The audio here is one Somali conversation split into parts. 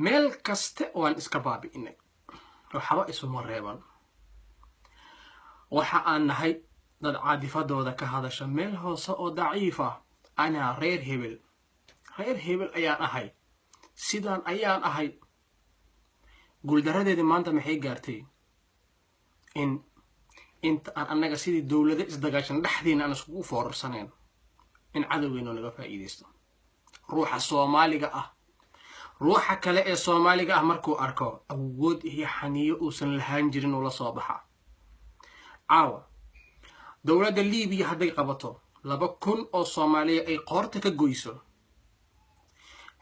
Meel kaste waan iska baabi'inay, waxba isuma reeban. Waxa aan nahay dad caadifadooda ka hadasha meel hoose oo daciif ah. Anaa reer hebel, reer hebel ayaan ahay, sidaan ayaan ahay. Guuldaradeedii maanta maxay gaartay? In inta aan annaga sidii dowlado isdagaashan dhexdeena aan iskugu foorarsaneen, in cadowgeenu naga faa'iidaysto. Ruuxa Soomaaliga ah, ruuxa kale ee Soomaaliga ah markuu arko, awood iyo xaniyo uusan lahaan jirin uu la soo baxa. Caawa dowladda Liibiya hadday qabato 2000 oo Soomaaliya ay qoorta ka goyso,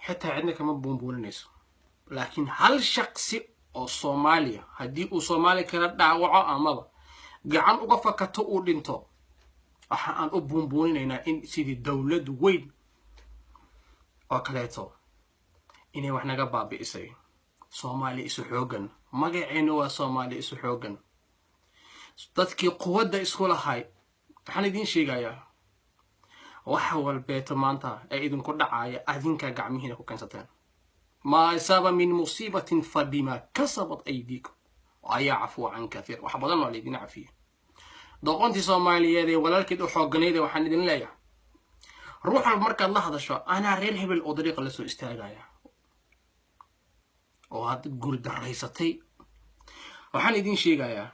xitaa cidna kama buunbuuninayso. Laakiin hal shaqsi oo Soomaaliya haddii uu Soomaali kala dhaawaco amaba gacan uga fakato, uu dhinto, waxa aan u buunbuuninaynaa in sidii dowlad weyn oo kaleeto inay wax naga baabi'isay. Soomaaliya isu xoogan, magaceennu waa Soomaaliya isu xoogan, dadkii quwadda isku lahay. Waxaan idiin sheegayaa, wax walbeeto maanta ee idinku dhacaya adinkaa gacmihiina ku keensateen. ما أصاب من مصيبة فبما كسبت أيديكم ويعفو عن كثير. Wax badan waa laydin cafiya. Doqontii Soomaaliyeed ee walaalkeed u xooganayda, waxaan idin leeyahay, ruux walba markaad la hadasho, "Anaa reer hebel," oo dariiqa lasoo istaagaya oo aad guuldaraysatay. Waxaan idiin sheegayaa,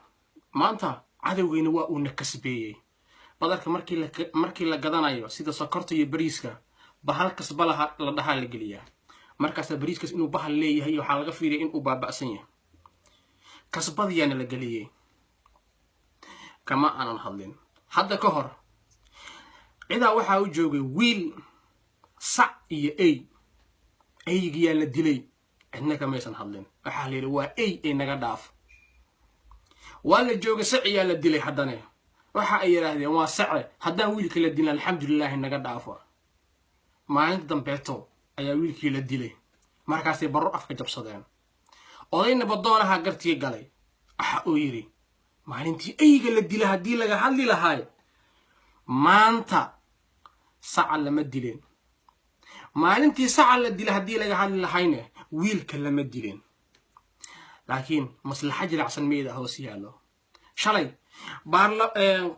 maanta cadowgeyna waa uuna kasbeeyey. Badarka markii la gadanayo, sida sokorta iyo bariiska, bahal kasbalaha la dhahaa la geliyaa. Markaasa bariiskaas inuu bahal leeyahay waxaa laga fiiriya inuu baaba'san yahay. Kasbadiyaana la geliyey, kama aanan hadlin. Hadda ka hor cidaa waxaa u joogay wiil, sac iyo ey. Eygiyaa la dilay, cidna kamaysan hadlin. Waxaa la yidhi, "Waa ey ee naga dhaaf." Waa la joogay, saciyaa la dilay. Haddane waxa ay yidhaahdeen, "Waa sace, haddaan wiilka la dilin, alxamdulilaahi, naga dhaafo." Maalinta dambeeto ayaa wiilkii la dilay. Markaasay barro afka jabsadeen. Odayna badoonaha gartii galay. Waxa uu yidhi, "Maalintii eyga la dila haddii laga hadli lahaay, maanta saca lama dileen. Maalintii saca la dila haddii laga hadli lahayne, wiilka lama dileen." Laakiin maslaxa jilacsan meyda hoos yaallo. Shalay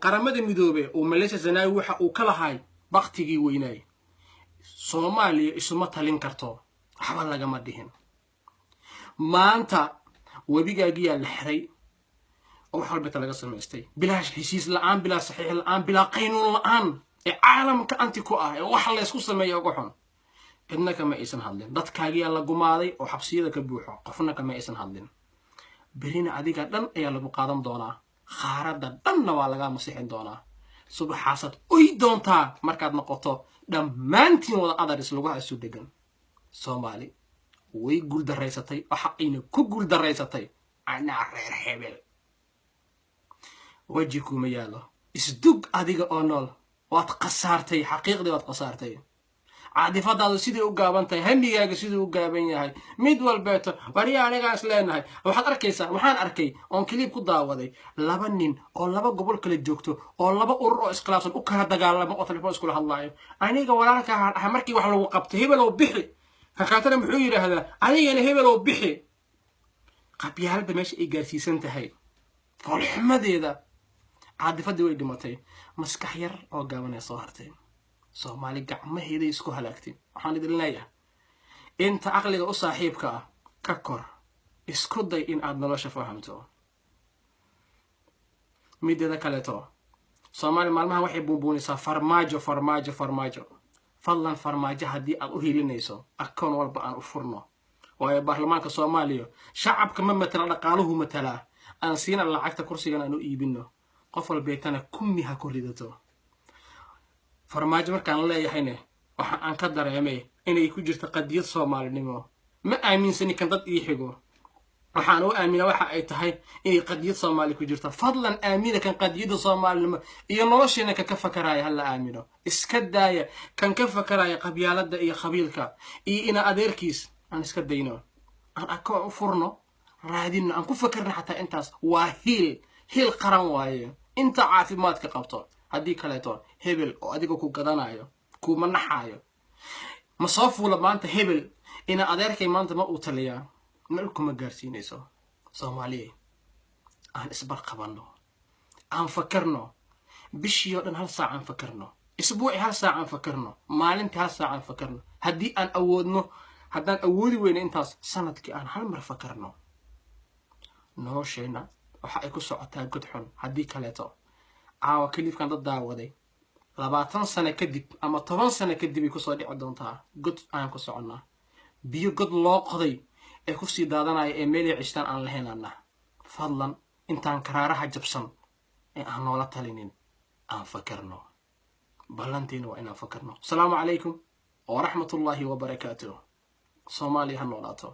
Qaramada Midoobe uu Malaysia Zanaawi waxa uu ka lahay, baktigii weynaay, "Soomaaliya isuma talin karto," waxba lagama dhihin. Maanta webigaagiyaa la xiray oo wax walbata laga samaystay, bilaa heshiis la-aan, bilaa saxiix la-aan, bilaa qaynuun la-aan ee caalamka anti ku ah ee wax laysku sameeya uga xun. Cidna kama aysan hadlin. Dadkaagiyaa la gumaaday oo xabsiyada ka buuxo, qofna kama aysan hadlin. Berina adiga dhan ayaa lagu qaadan doonaa, khaaradda dhanna waa lagaa masixin doonaa. Subaxaasaad oy doontaa markaad noqoto dhammaantiin wada adaris laguha isu degan. Soomaali way guuldaraysatay. Waxa ayna ku guuldaraysatay, "Anaa reer hebel." Weji kuma yaallo. Isdug adiga oo nool. Waad khasaartay, xaqiiqdii waad khasaartay. Caadifadaadu siday u gaaban tahay, hamigaaga siduu u gaaban yahay, mid walbeeto wariya anigaan is leenahay. Waxaad arkaysaa, waxaan arkay oon clip ku daawaday laba nin oo laba gobol kala joogto oo laba urur oo iskhilaafsan u kala dagaalamo oo telefoon iskula hadlaayo. "Aniga walaalkaa ah, markii wax lagu qabto, hebelow bixi." Kakaatana muxuu yidhaahdaa? "Anigana hebelow bixi." Qabyaaladda meesha ay gaarsiisan tahay, foolxumadeeda. Caadifadii way dhimatay, maskax yar oo gaaban ee soo hartay. Soomaali gacmaheeday isku halaagtay. Waxaan idin leeyahay, inta caqliga u saaxiibka ah, ka kor, isku day in aad nolosha fahamto. Mideeda kaleeto, Soomaali maalmahan waxay buunbuunisaa Farmaajo, Farmaajo, Farmaajo. Fadlan, Farmaajo haddii aad u hiilinayso, akoon walba aan u furno, waayo baarlamaanka Soomaaliya shacabka ma matala, dhaqaaluhu matalaa. Aan siina lacagta, kursigan aan u iibino, qof walbeetana kummi ha ku ridato. Farmaajo markaan leeyahayne, waxa aan ka dareemay inay ku jirto qadiyad Soomaalinimo. Ma aaminsani kan dad ii xigo. Waxaan u aamina waxa ay tahay inay qadiyad Soomaali ku jirto. Fadlan aamina kan qadiyadda Soomaalinimo iyo nolosheena ka fakaraya, hala aamino. Iska daaya kan ka fakaraya qabyaaladda iyo qabiilka iyo ina adeerkiis. Aan iska dayno, aan akoon u furno, raadino, aan ku fakarna. Xataa intaas waa hiil, hiil qaran waaye, inta caafimaadka qabto. Haddii kaleeto, hebel oo adiga ku gadanayo kuma naxaayo. Ma soo fuula maanta hebel. Ina adeerkay maanta ma uu taliyaa, meel kuma gaarsiinayso. Soomaaliya, aan isbar qabanno, aan fakarno. Bishii oo dhan hal saac aan fakarno, isbuuci hal saac aan fakarno, maalintii hal saac aan fakarno haddii aan awoodno. Haddaan awoodi weyno intaas, sanadkii aan hal mar fakarno. Nolosheenna waxa ay ku socotaa god xun. Haddii kaleeto caawa clipkan dad daawaday, 20 sano kadib ama 10 sano kadib ay kusoo dhici doontaa. God aan ku soconnaa, biyo god loo qoday ee kusii daadanaya ee meelay cishtaan aan lahaynana. Fadlan, intaan karaaraha jabsan ee aan noola talinin, aan fakarno. Ballantiina waa inaan fakarno. Asalaamu calaykum waraxmatullaahi wabarakaatuh. Soomaaliya ha noolaato.